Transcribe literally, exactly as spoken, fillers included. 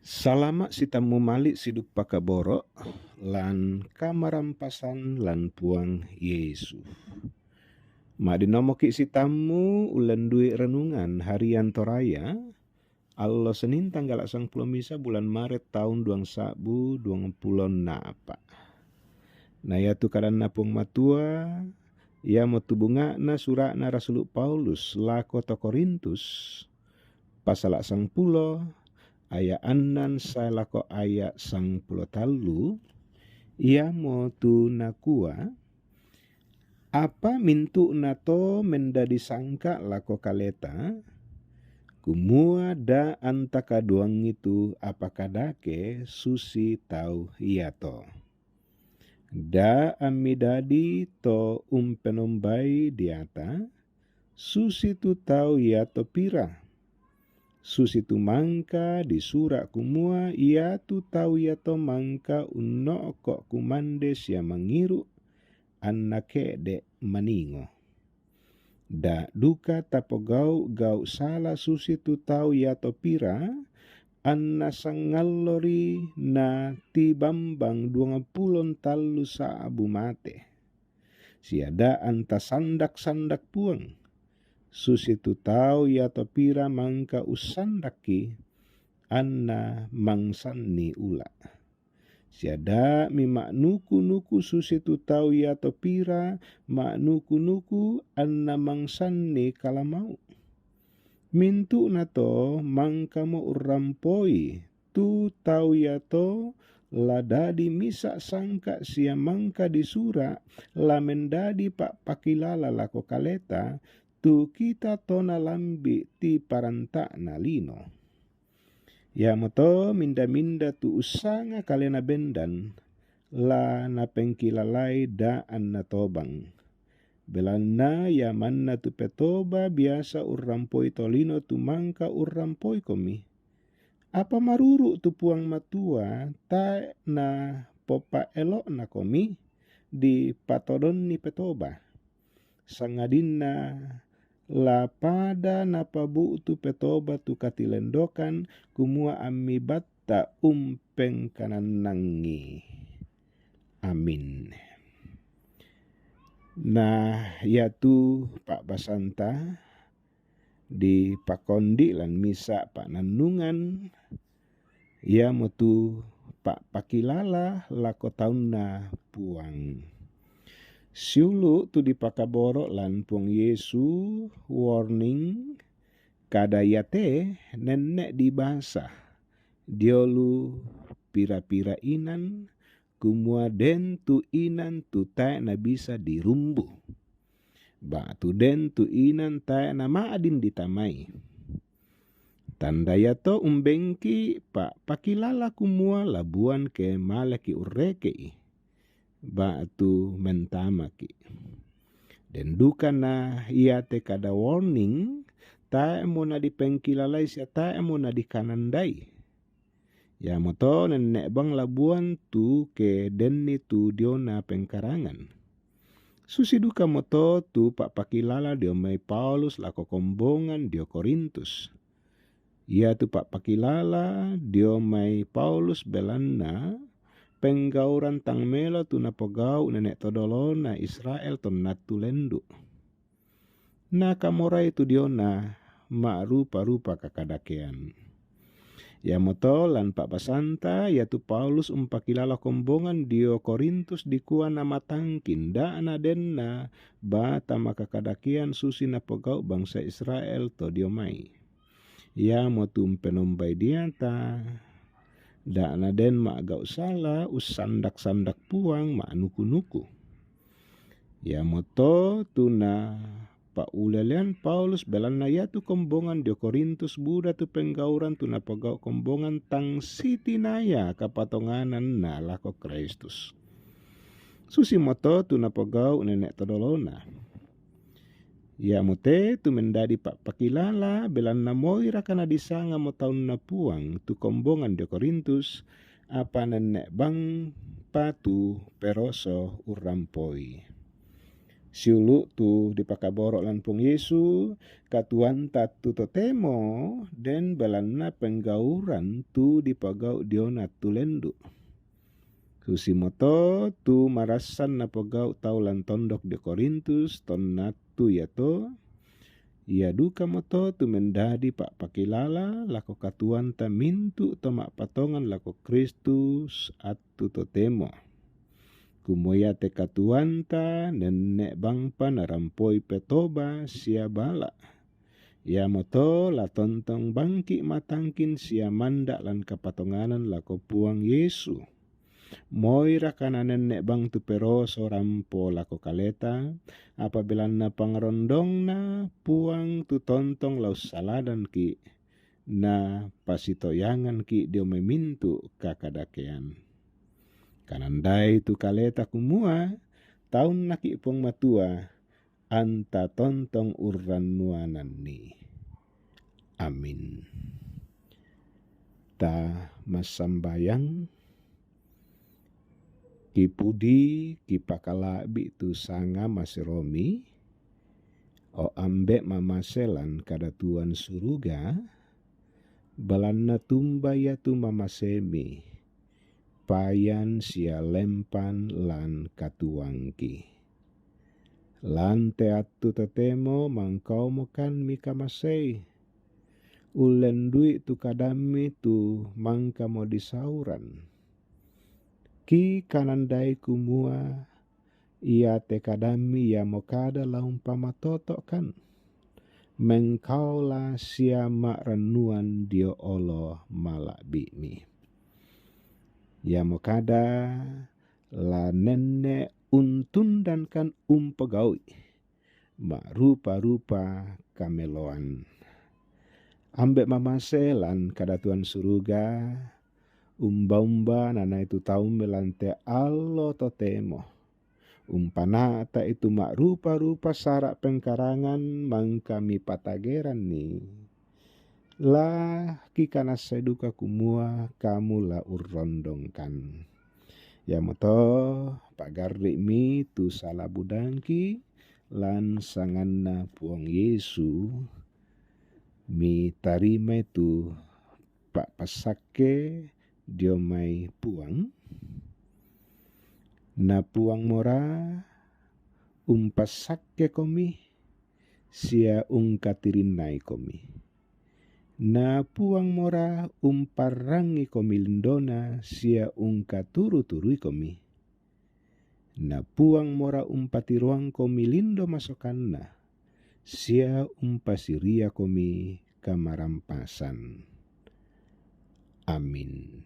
Salama' sitammu mali' sidup pakaboro' lan kamarampasan lan Puang Yesu. Ma'dinomoki' sitammu ullandui renungan harian Toraya, allo Senin tanggala' sangpulo misa bulan Maret taun duang sa'bu duang pulo na'pa'. Na iatu kadanna Puang Matua, iamotu bunga'na sura'na Rasulu' Paulus lako to Korintus, pasala' sangpulo, aya' annan sae lako aya' sangpulo tallu, iamotu nakua, apa mintu'na to mendadi sangka' lako kaleta, kumua daa anta kaduangi tu apa kadake susi tau iato. Daa ammi dadi to umpenombai diata, susitu tau iato pira. Susitu mangka disura' kumua iatu tau iato mangka unno'ko' kumande sia mangiru', anna ke'de' maningo. Daa duka tapogau'-gau' sala susitu tau iato pira, anna sangallori na tibambang duangpulo ntallu sa'bu mate. Sia daa anta sandak-sandak Puang, susitu tau iato pira mangka ussandakki, anna mangsanni ula'. Sia daa'mi ma'nuku-nuku susitu tau iato pira ma'nuku-nuku, anna mangsanni kalamau'. Mintu'na to mangkamo urrampoi tu tau iato la dadi misa' sangka' sia mangka disura' la mendadi pa'pakilala lako kaleta, tu kita to nalambi' ti paranta'na lino. Iamoto minda-minda tu ussanga kalena bendan, la napengkilalai daa anna tobang. Belanna ia manna tu petoba biasa urrampoi tolino tu mangka urrampoikomi. Apa maruru' tu Puang Matua tae' napopa'elo'nakomi dipatodonni petoba, sangadinna la pada napabu'tu petoba tu katilendokan, kumua ammibatta umpengkanannangi. Amin. Na iatu pa'basanta dipakondi' lan misa' pa'nannungan, iamotu pa'pakilala lako taunna Puang. Siulu' tu dipakaboro' lan Puang Yesu, warning, kada iate nenne' dibasa diolu pira-pira inan, kumua den tu inan tu tae' nabisa dirumbu, ba'tu den tu inan tae' nama'din ditamai. Tanda iato umbengki' pa'pakilala kumua labuan ke maleki' urreke'i, ba'tu mentamaki'. Den duka na iate kada warning, tae'mo nadipengkilalai sia tae'mo nadikanandai. Iamoto nenne' bang labuan tu ke denni tu diona pengkarangan. Susi dukamoto tu pa'pakilala dio mai Paulus lako kombongan dio Korintus. Iatu pa'pakilala dio mai Paulus belanna penggauran tang melo tu napogau' nene' todolona Israel tonnattu lendu'. Nakamorai tu diona ma'rupa-rupa kakadakean. Iamoto lan pa'basanta, iatu Paulus umpakilala kombongan dio Korintus dikua namatangkin, da' nadenna bata makakadakean susi napogau' bangsa Israel to dio mai. Iamotu umpenombai diata, da' naden ma'gau' sala, ussandak-sandak Puang, ma'nuku-nuku. Iamoto tu napa'ulelean Paulus belanna iatu kombongan dio Korintus buda tu penggauran tu napogau' kombongan tang sitinaya kapatongananna lako Kristus. Susimoto tu napogau' nene' todolona. Iamote tu mendadi pa'pakilala, belanna moi raka nadisangamo taunna Puang tu kombongan dio Korintus, apa nenne' bang patu peroso urrampoi. Siulu' tu dipakaboro' lan Puang Yesu, katuoanta tu totemo den belanna penggauran tu dipogau' diona tu lendu'. Susimoto tu marassan napogau' tau lan tondok dio Korintus tonna tu iato, ia dukamoto tu mendadi pa'pakilala lako katuoanta mintu' to ma'patongan lako Kristus attu totemo. Kumua iate katuoanta nenne' bangpa narampoi petoba sia bala'. Iamoto la tontong bangki' matangkin sia manda' lan kapatonganan lako Puang Yesu. Moiraka nanenne' bang tu peroso rampo lako kaleta, apa belanna pangarondongna Puang tu tontong la ussaladanki', na pasitoyanganki' dio mai mintu' kakadakean. Kanandai tu kaleta kumua, taunnaki' Puang Matua, anta tontong urrannuananni. Amin. Ta massambayang. Kipudi kipakala'bi' tu sanga maseromi, o Ambe' mamase lan kadatuan suruga, belanna tumba iatu mamasemi, payan sia lempan lan katuoangki. Lan te attu totemo mangkaomokan mikamasei, ullendui tu kadammi tu mangkamo disauran. Kikanandai kumua, iate kadammi iamo kada la umpamatoto'kan, mengkaola sia ma'rannuan dio olo mala'bi'mi. Iamo kada la nenne' untundankan umpogau'i ma'rupa-rupa kameloan. Ambe' mamase lan kadatuan suruga, umba-umba nanai tu taummi lan te allo totemo. Umpana'ta'i tu ma'rupa-rupa sara' pengkarangan mangka mipatageranni. La kikanassai duka kumua kamu la urrondongkan. Iamoto pagarri'mi tu sala budangki lan sanganna Puang Yesu, mitarimai tu pa'passakke dio mai Puang. Na Puang mora umpassakkekomi sia ungkatirinnaikomi. Na Puang mora umparrangikomi lindona sia ungkaturu-turuikomi. Na Puang mora umpatiroangkomi lindo masokanna sia umpasiriakomi kamarampasan. Amin.